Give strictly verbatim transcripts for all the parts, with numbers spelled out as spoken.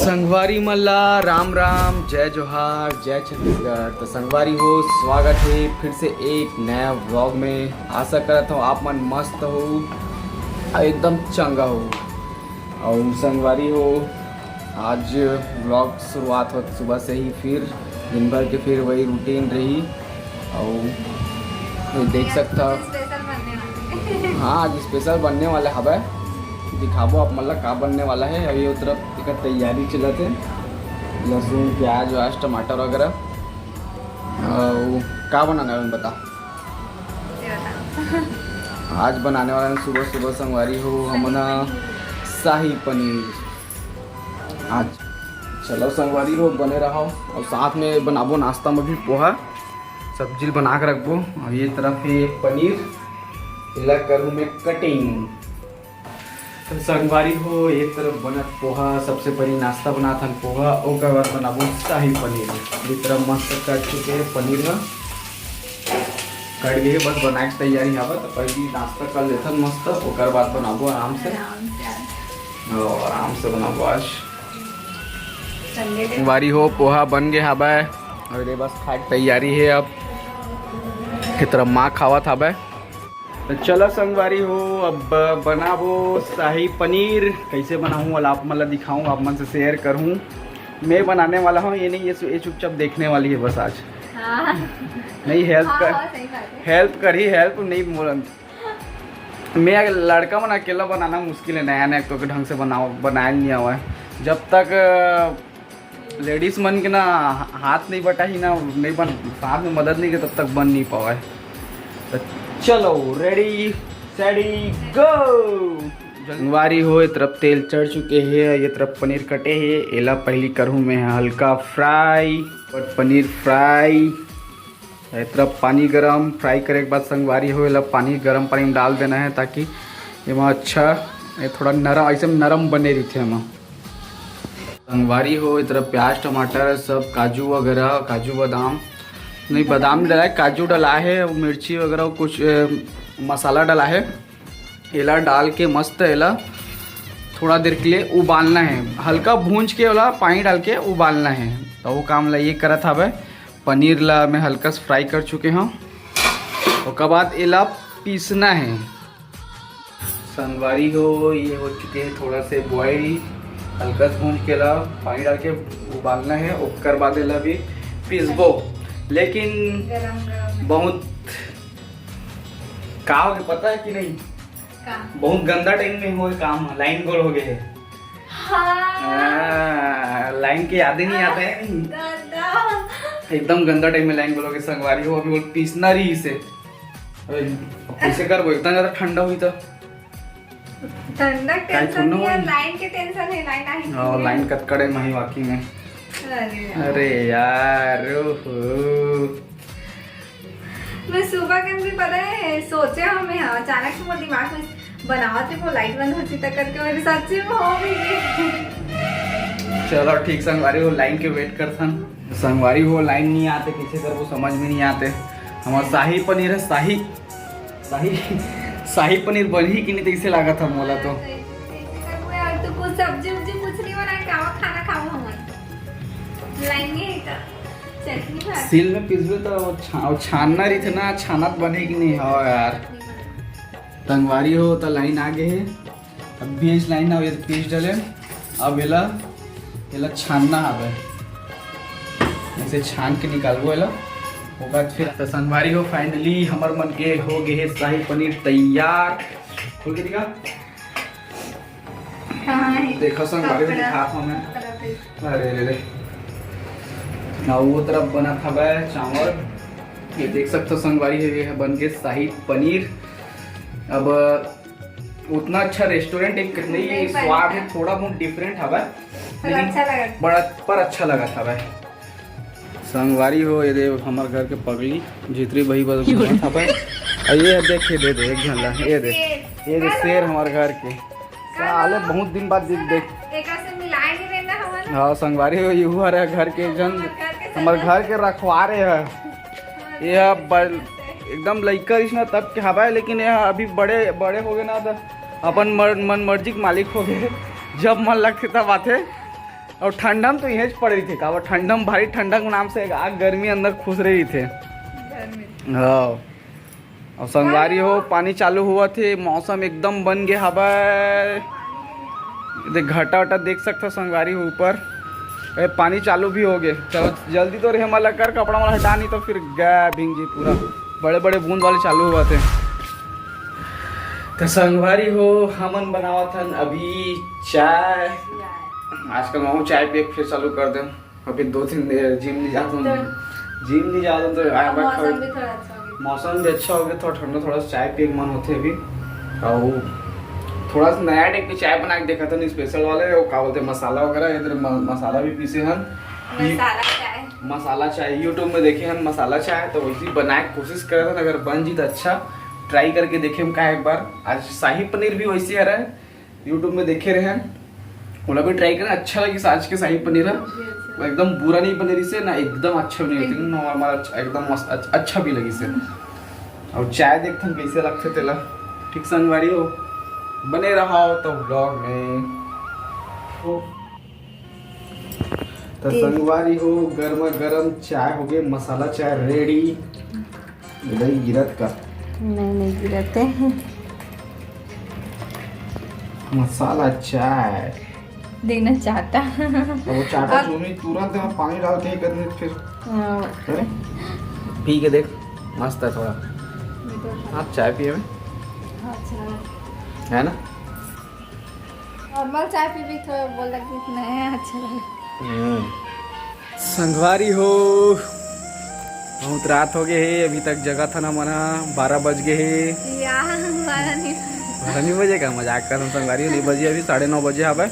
संगवारी मन ला राम राम, जय जोहार, जय छत्तीसगढ़। तो संगवारी हो, स्वागत है फिर से एक नया व्लॉग में। आशा करत हूँ आप मन मस्त हो, एकदम चंगा हो। और संगवारी हो, आज व्लॉग शुरुआत होत सुबह से ही, फिर दिन भर के फिर वही रूटीन रही। और ये देख सकता, हाँ, आज स्पेशल बनने वाला हवय। दिखाबो आप मन ला का बनने वाला है। अभी वो तरफ एकर तैयारी चलत है, लहसुन, प्याज व्याज, टमाटर वगैरह। और का बनाना है बता। आज बनाने वाला है सुबह सुबह संगवारी हो हमन ह शाही पनीर। आज चलो संगवारी हो, बने रहो। और साथ में बनाबो नाश्ता में भी पोहा, सब्जी बना के रखबो। और ये तरफ है पनीर, इला करूँ मैं कटिंग। तो संगवारी हो, एक तरफ बनत पोहा, सबसे पहले नाश्ता बनाथन पोहा, ओकर बाद बनाबो शाही पनीर। ये तरफ मस्त कट चुके हैं पनीर ह, कट गए, बस बनाए के तैयारी हवा। तो पहले नाश्ता कर लेथन मस्त, ओकर बाद बनाबो आराम से। आराम से आज। ओ, आराम से बनाबो आज। संगवारी हो, पोहा बन गए हवा, और ये बस खाए के तैयारी है। अब की तरफ माँ खावत हवा। तो चलो संगवारी हो, अब बनाबो शाही पनीर। कैसे बनाऊँ वाला आप मन ला दिखाऊँ, आप मन से शेयर करूँ। मैं बनाने वाला हूँ, ये नहीं, ये सु-, ये चुपचाप देखने वाली है बस आज। हाँ। नहीं, हेल्प हाँ, कर, हाँ, सही बात है। हेल्प करी, हेल्प नहीं बोलन। मैं अगर लड़का मन अकेला बनाना मुश्किल है, नया नया, क्योंकि ढंग से बनाओ, बनाया नहीं हुआ है। जब तक लेडीज मन के ना हाथ नहीं बटाही ना, नहीं बन, साथ में मदद नहीं के, तब तक बन नहीं पावे। तो चलो, रेडी, सेडी, गो। संगवारी हो, ये तरफ तेल चढ़ चुके हैं, ये तरफ पनीर कटे हैं। एला पहली करूँ मैं हल्का फ्राई, और पनीर फ्राई। ये तरफ पानी गरम, फ्राई करे के बाद संगवारी हो, एला पानी, गरम पानी में डाल देना है, ताकि एमा अच्छा, ये थोड़ा नरम, ऐसे नरम बने रहिथे एमा। संगवारी हो, ये तरफ प्याज, टमाटर, सब काजू वगैरह, काजू बादाम, नहीं, बादाम डला है, काजू डला है, मिर्ची वगैरह, कुछ, ए, मसाला डला है। एला डाल के मस्त एला थोड़ा देर के लिए उबालना है, हल्का भूंज के ओला पानी डाल के उबालना है। तो वो काम ला ये करत हवे। पनीर ला मैं हल्का से फ्राई कर चुके हूँ। ओकर बाद एला पीसना है। संगवारी हो, ये हो चुके हैं थोड़ा से बॉइल, हल्का से भूंज के ला पानी डाल के उबालना है। ओकर बाद एला भी पीसबो, लेकिन गरम गरम। बहुत का हो गया पता है कि नहीं? का? बहुत गंदा टाइम में हुए काम, लाइन गोल हो गए है। हाँ। हाँ, लाइन के याद ही नहीं आता है। गंदा। एकदम गंदा टाइम में लाइन गोल हो गए संगवारी हो। अभी वो पीसना रही इसे। अरे, अब कैसे करबो? इतना ज्यादा ठंडा हुई तो। ठंडा काहे टेंशन ठंडा नहीं है, हुई? लाइन के टेंशन है, लाइन आई हाँ, नहीं। लाइन कतकड़े में ही वाकई में। अरे यार। अरे यार, ओहो। मैं सुबह के भी पता है, सोचे हूँ मैं, हाँ, अचानक से मोर दिमाग में बनावत है, वो लाइट बंद होती तक करके मेरे साथ से वो हो भी गई। चलो ठीक, संगवारी हो, लाइन के वेट करथन। संगवारी हो, लाइन नहीं आते, कैसे करबो, समझ में नहीं आते। हमारा शाही पनीर है, शाही, शाही, शाही पनीर बनही कि नहीं, तो इसे लागत है मोला तो। कैसे करबो यार, तू कुछ सब्जी उब्जी कुछ नहीं बनाए, क्या खाना खाओ हम? लाइन नहीं है तो चटनी भात। सील में पीसबे तो वो छा-, वो छानना रही थे ना, छानत बने कि नहीं? हाँ यार। संगवारी हो, तो लाइन आ गए है। अब भी इस लाइन ना, ये पीस डाले। अब एला, एला छानना हवे। ऐसे छान के निकालबो एला। ओकर बाद फिर तो संगवारी हो, finally हमर मन के हो गए है शाही पनीर तैयार। खुल के दिखा। कहाँ है? देखो संगवारी हो, कपड़ा। दिखात हूँ मैं। कपड़ा पे। अरे रे रे। ना वो तरफ बना था भाई चावल। ये देख सकते हो संगवारी हो, ये है बन के शाही पनीर। अब उतना अच्छा रेस्टोरेंट एक नहीं, नहीं बने। स्वाद है थोड़ा बहुत डिफरेंट हवा, पर लेकिन अच्छा लगा। बड़ा, पर अच्छा लगा था भाई। संगवारी हो, ये दे हमर घर के पगली जितरी बही बस घूमत हवय। और ये देख, ये दे दे एक झन ला, ये दे, ये दे शेर हमर घर के। साले बहुत दिन बाद देख, देख। एकर से मिलाए नहीं रहना हवा ना। हाँ संगवारी हो, ये हमारे घर के एक झन, हमर घर के रखवारे है। ये ह ब-, एकदम लइका रहिस ना तब के हवय, लेकिन ये अभी बड़े, बड़े हो गए ना, तो अपन मर-, मन मर्जी के मालिक हो गए। जब मन लगथे तब आथे। अउ ठंडा म तो इहेच पड़े रहिथे, काबर ठंडा म भारी ठंडा के नाम से एक आग गर्मी अंदर खुसरे रहिथे। हाँ। अउ संगवारी हो, पानी चालू होवत हे, मौसम एकदम बन गे हवय। देख, घटा वटा देख सकथो संगवारी हो ऊपर। ए, पानी चालू भी हो गे। चलो जल्दी तो रे, हमर लकर कपड़ा मन हटा, नहीं तो फिर गा भींग जी पूरा। बड़े बड़े बूंद वाले चालू होवत हे। तो संगवारी हो, हमन बनावत हन अभी चाय। आजकल महूँ चाय पिए के फिर चालू कर देम। अभी दो तीन दिन जिम नहीं जात हूँ। तो जिम नहीं जात हूँ तो आए बर मौसम खा- भी थोड़ा अच्छा हो गया। मौसम भी अच्छा हो गया, थोड़ा ठंडा, थोड़ा सा चाय पिए के मन होथे अभी। और थोड़ा सा नया टाइप के चाय बना के देखा था, स्पेशल वाले, वो का बोलते हैं, मसाला वगैरह। इधर म-, मसाला भी पीसे हन। मसाला चाय। मसाला चाय YouTube में देखे हन, मसाला चाय, तो वैसे ही बनाए के कोशिश करे था। अगर बन जी तो अच्छा, ट्राई करके देखे हम का एक बार। आज शाही पनीर भी वैसे ही आ रहा है, YouTube में देखे रहे हैं, ओला भी ट्राई करें। अच्छा लगिस आज के शाही पनीर ह। वो एकदम बुरा नहीं बने रहिसे ना, एकदम अच्छा भी नहीं रहिसे, नॉर्मल अच्छा, एकदम मस्त, अच्छा, अच्छा भी लगिसे। और चाय देखथन कैसे लगथे तेला। ठीक संगवारी हो, बने रहो तो व्लॉग में। तो संगवारी हो, गर्मा गर्म चाय हो गए, मसाला चाय रेडी। नहीं गिरत का? नहीं, नहीं गिरत है। मसाला चाय। देना चाहता। अब वो चाटा अब चूनी तुरंत में पानी डाल के ही करने फिर। हाँ। अरे, पी के देख, मस्त है थोड़ा। मीठा। आप चाय पिए में? अच्छा। है ना? नॉर्मल चाय पीबी तो बोल लगी कि नहीं, अच्छा लगे। हम्म। संगवारी हो, बहुत रात हो गए हे, अभी तक जगत हन हमन ह, बारह बज गए हे। या, बारह नहीं। बारह नहीं बजे का? मजाक करन संगवारी हो, नहीं बजे, अभी साढ़े नौ बजे हवय।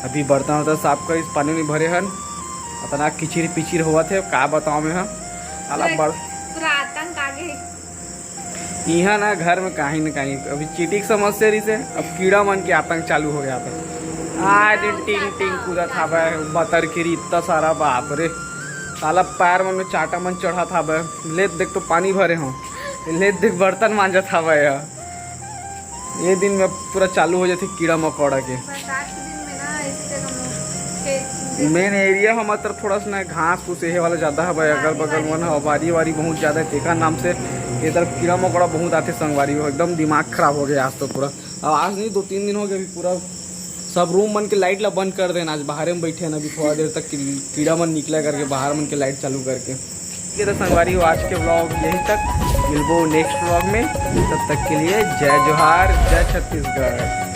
अभी बर्तन वर्तन साफ करिस, पानी नहीं भरे हन, अतना किचिर पिचिर होवत हे, का बताओ मैं ह। साला पूरा, बड़- पूरा आतंक आ गए। इहाँ ना घर में कहीं ना कहीं अभी चींटी के समस्या रहिसे, अब कीड़ा मन के आतंक चालू हो गया था। आए दिन टिंग टिंग कूदत हावय, बतर किरी इतना सारा, बाप रे। साला पैर मन में चाटा मन चढ़त हावय। लेत देख तो पानी भरे हो, लेत देख बर्तन मांजत हावय। ये दिन में पूरा चालू हो जाथे कीड़ा मकोड़ा के। बरसात के दिन में ना, इसी जगह हम लोग खेत मेन एरिया हमर तरफ थोड़ा सा ना घास फूस एहे वाला ज्यादा हवय, अगल बगल मन ह, बारी वारी बहुत ज्यादा हे, तेकर नाम से ये तरफ कीड़ा मकोड़ा बहुत आथे संगवारी हो। एकदम दिमाग खराब हो गया आज तो पूरा। अब आज नहीं, दो तीन दिन हो गए, अभी पूरा सब रूम मन के लाइट ला बंद कर देना। आज बाहरे में बैठे हैं अभी थोड़ा देर तक कि-, कीड़ा मन निकला करके बाहर मन के लाइट चालू करके। ठीक है तो संगवारी हो, आज के व्लॉग यहीं तक, मिलबो नेक्स्ट व्लॉग में। तब तक के लिए जय जोहार, जय छत्तीसगढ़।